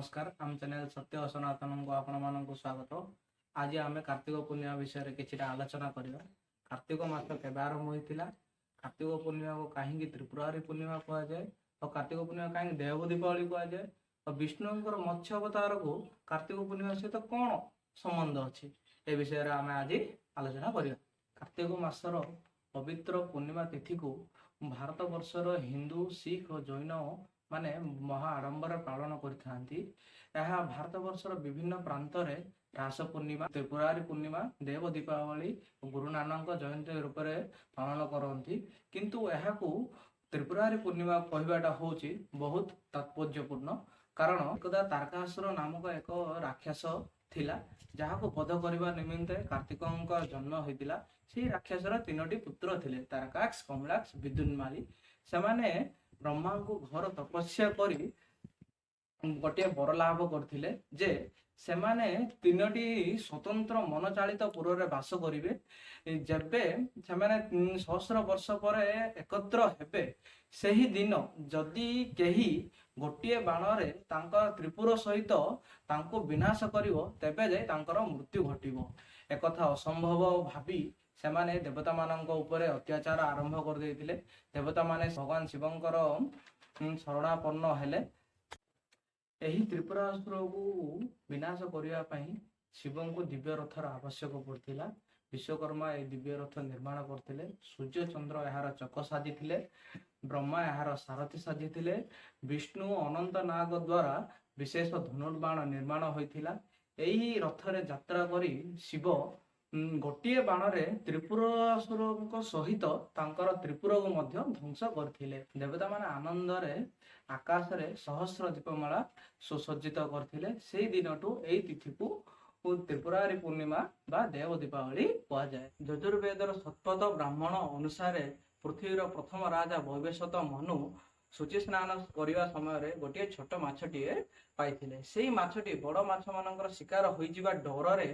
ନମସ୍କାର। ଆମ ଚ୍ୟାନେଲ ସତ୍ୟ ଓ ସନାତନଙ୍କୁ ଆପଣମାନଙ୍କୁ ସ୍ୱାଗତ। ଆଜି ଆମେ କାର୍ତ୍ତିକ ପୂର୍ଣ୍ଣିମା ବିଷୟରେ କିଛିଟା ଆଲୋଚନା କରିବା। କାର୍ତ୍ତିକ ମାସ କେବେ ଆରମ୍ଭ ହୋଇଥିଲା, କାର୍ତ୍ତିକ ପୂର୍ଣ୍ଣିମାକୁ କାହିଁକି ତ୍ରିପୁରାରୀ ପୂର୍ଣ୍ଣିମା କୁହାଯାଏ ଓ କାର୍ତ୍ତିକ ପୂର୍ଣ୍ଣିମା କାହିଁକି ଦେବ ଦୀପାବଳି କୁହାଯାଏ ଓ ବିଷ୍ଣୁଙ୍କର ମତ୍ସ୍ୟ ଅବତାରକୁ କାର୍ତ୍ତିକ ପୂର୍ଣ୍ଣିମା ସହିତ କ'ଣ ସମ୍ବନ୍ଧ ଅଛି, ଏ ବିଷୟରେ ଆମେ ଆଜି ଆଲୋଚନା କରିବା। କାର୍ତ୍ତିକ ମାସର ପବିତ୍ର ପୂର୍ଣ୍ଣିମା ତିଥିକୁ ଭାରତ ବର୍ଷର ହିନ୍ଦୁ, ଶିଖ ଓ ଜୈନ ମାନେ ମହା ଆଡମ୍ବରରେ ପାଳନ କରିଥାନ୍ତି। ଏହା ଭାରତ ବର୍ଷର ବିଭିନ୍ନ ପ୍ରାନ୍ତରେ ରାସ ପୂର୍ଣ୍ଣିମା, ତ୍ରିପୁରାରୀ ପୂର୍ଣ୍ଣିମା, ଦେବ ଦୀପାବଳି, ଗୁରୁ ନାନକଙ୍କ ଜୟନ୍ତୀ ରୂପରେ ପାଳନ କରନ୍ତି। କିନ୍ତୁ ଏହାକୁ ତ୍ରିପୁରାରୀ ପୂର୍ଣ୍ଣିମା କହିବାଟା ହଉଛି ବହୁତ ତାତ୍ପର୍ଯ୍ୟପୂର୍ଣ୍ଣ। କାରଣ ଏକଦା ତାରକାସୁର ନାମକ ଏକ ରାକ୍ଷସ ଥିଲା, ଯାହାକୁ ବଧ କରିବା ନିମନ୍ତେ କାର୍ତ୍ତିକଙ୍କ ଜନ୍ମ ହୋଇଥିଲା। ସେହି ରାକ୍ଷସର ତିନୋଟି ପୁତ୍ର ଥିଲେ, ତାରକାକ୍ଷ, କମଳାକ୍ଷ, ବିଦ୍ୟୁନ୍ମାଳୀ। ସେମାନେ ବ୍ରହ୍ମାଙ୍କୁ ଘୋର ତପସ୍ୟା କରି ଗୋଟିଏ ବର ଲାଭ କରିଥିଲେ ଯେ ସେମାନେ ତିନୋଟି ସ୍ୱତନ୍ତ୍ର ମନଚାଳିତ ପୁରରେ ବାସ କରିବେ। ଯେବେ ସେମାନେ ସହସ୍ର ବର୍ଷ ପରେ ଏକତ୍ର ହେବେ, ସେହି ଦିନ ଯଦି କେହି ଗୋଟିଏ ବାଣରେ ତାଙ୍କ ତ୍ରିପୁର ସହିତ ତାଙ୍କୁ ବିନାଶ କରିବ, ତେବେ ଯାଇ ତାଙ୍କର ମୃତ୍ୟୁ ଘଟିବ। ଏକଥା ଅସମ୍ଭବ ଭାବି ସେମାନେ ଦେବତାମାନଙ୍କ ଉପରେ ଅତ୍ୟାଚାର ଆରମ୍ଭ କରିଦେଇଥିଲେ। ଦେବତାମାନେ ଭଗବାନ ଶିବଙ୍କର ଶରଣାପନ୍ନ ହେଲେ। ଏହି ତ୍ରିପୁରାସୁରକୁ ବିନାଶ କରିବା ପାଇଁ ଶିବଙ୍କୁ ଦିବ୍ୟ ରଥର ଆବଶ୍ୟକ ପଡ଼ିଥିଲା। ବିଶ୍ୱକର୍ମା ଏହି ଦିବ୍ୟ ରଥ ନିର୍ମାଣ କରିଥିଲେ। ସୂର୍ଯ୍ୟ, ଚନ୍ଦ୍ର ଏହାର ଚକ ସାଜିଥିଲେ। ବ୍ରହ୍ମା ଏହାର ସାରଥି ସାଜିଥିଲେ। ବିଷ୍ଣୁ ଅନନ୍ତ ନାଗ ଦ୍ୱାରା ବିଶେଷ ଧନୁର୍ବାଣ ନିର୍ମାଣ ହୋଇଥିଲା। ଏହି ରଥରେ ଯାତ୍ରା କରି ଶିବ ଗୋଟିଏ ବାଣରେ ତ୍ରିପୁରାସୁରଙ୍କ ସହିତ ତାଙ୍କର ତ୍ରିପୁରକୁ ମଧ୍ୟ ଧ୍ୱଂସ କରିଥିଲେ। ଦେବତାମାନେ ଆନନ୍ଦରେ ଆକାଶରେ ସହସ୍ର ଦୀପମାଳା ସୁସଜ୍ଜିତ କରିଥିଲେ। ସେଇ ଦିନଠୁ ଏଇ ତିଥିକୁ ତ୍ରିପୁରାରୀ ପୂର୍ଣ୍ଣିମା ବା ଦେବ ଦୀପାବଳି କୁହାଯାଏ। ଯଜୁର୍ବେଦର ଶତପଥ ବ୍ରାହ୍ମଣ ଅନୁସାରେ ପୃଥିବୀର ପ୍ରଥମ ରାଜା ବୈବସ୍ୱତ ମନୁ ଶୁଚି ସ୍ନାନ କରିବା ସମୟରେ ଗୋଟିଏ ଛୋଟ ମାଛଟିଏ ପାଇଥିଲେ। ସେଇ ମାଛଟି ବଡ ମାଛ ମାନଙ୍କର ଶିକାର ହୋଇଯିବା ଡରରେ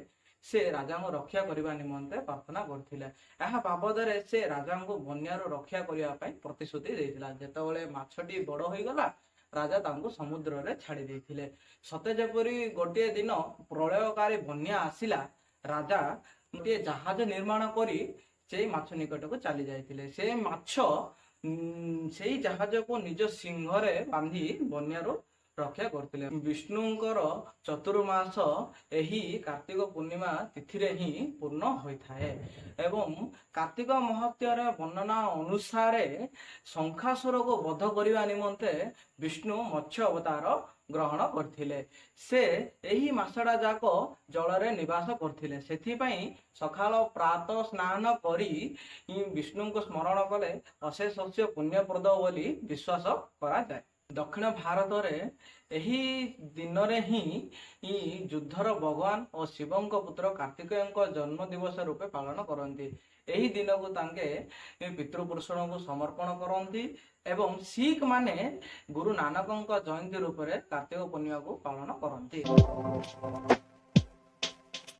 ସେ ରାଜାଙ୍କୁ ରକ୍ଷା କରିବା ନିମନ୍ତେ ପ୍ରାର୍ଥନା କରିଥିଲେ। ଏହା ବାବଦରେ ସେ ରାଜାଙ୍କୁ ବନ୍ୟାରୁ ରକ୍ଷା କରିବା ପାଇଁ ପ୍ରତିଶ୍ରୁତି ଦେଇଥିଲା। ଯେତେବେଳେ ମାଛଟି ବଡ ହୋଇଗଲା, ରାଜା ତାଙ୍କୁ ସମୁଦ୍ରରେ ଛାଡି ଦେଇଥିଲେ। ସତେ ଯେପରି ଗୋଟିଏ ଦିନ ପ୍ରଳୟକାରୀ ବନ୍ୟା ଆସିଲା। ରାଜା ଗୋଟିଏ ଜାହାଜ ନିର୍ମାଣ କରି ସେଇ ମାଛ ନିକଟକୁ ଚାଲି ଯାଇଥିଲେ। ସେ ମାଛ ସେଇ ଜାହାଜକୁ ନିଜ ଶିଙ୍ଘରେ ବାନ୍ଧି ବନ୍ୟାରୁ ରକ୍ଷା କରିଥିଲେ। ବିଷ୍ଣୁଙ୍କର ଚତୁର୍ମାସ ଏହି କାର୍ତ୍ତିକ ପୂର୍ଣ୍ଣିମା ତିଥିରେ ହିଁ ପୂର୍ଣ୍ଣ ହୋଇଥାଏ ଏବଂ କାର୍ତ୍ତିକ ମହତ୍ତ୍ୱର ବର୍ଣ୍ଣନା ଅନୁସାରେ ଶଙ୍ଖାସୁରକୁ ବଧ କରିବା ନିମନ୍ତେ ବିଷ୍ଣୁ ମତ୍ସ୍ୟ ଅବତାର ଗ୍ରହଣ କରିଥିଲେ। ସେ ଏହି ମାସଟା ଯାକ ଜଳରେ ନିବାସ କରିଥିଲେ। ସେଥିପାଇଁ ସକାଳ ପ୍ରାତ ସ୍ନାନ କରି ବିଷ୍ଣୁଙ୍କୁ ସ୍ମରଣ କଲେ ଅଶେଷ ପୁଣ୍ୟପ୍ରଦ ବୋଲି ବିଶ୍ୱାସ କରାଯାଏ। ଦକ୍ଷିଣ ଭାରତରେ ଏହି ଦିନରେ ହିଁ ଯୁଦ୍ଧର ଭଗବାନ ଓ ଶିବଙ୍କ ପୁତ୍ର କାର୍ତ୍ତିକେୟଙ୍କ ଜନ୍ମ ଦିବସ ରୂପେ ପାଳନ କରନ୍ତି। ଏହି ଦିନକୁ ତାଙ୍କେ ପିତୃପୁରୁଷଙ୍କୁ ସମର୍ପଣ କରନ୍ତି ଏବଂ ଶିଖ ମାନେ ଗୁରୁ ନାନକଙ୍କ ଜୟନ୍ତୀ ରୂପରେ କାର୍ତ୍ତିକ ପୂର୍ଣ୍ଣିମାକୁ ପାଳନ କରନ୍ତି।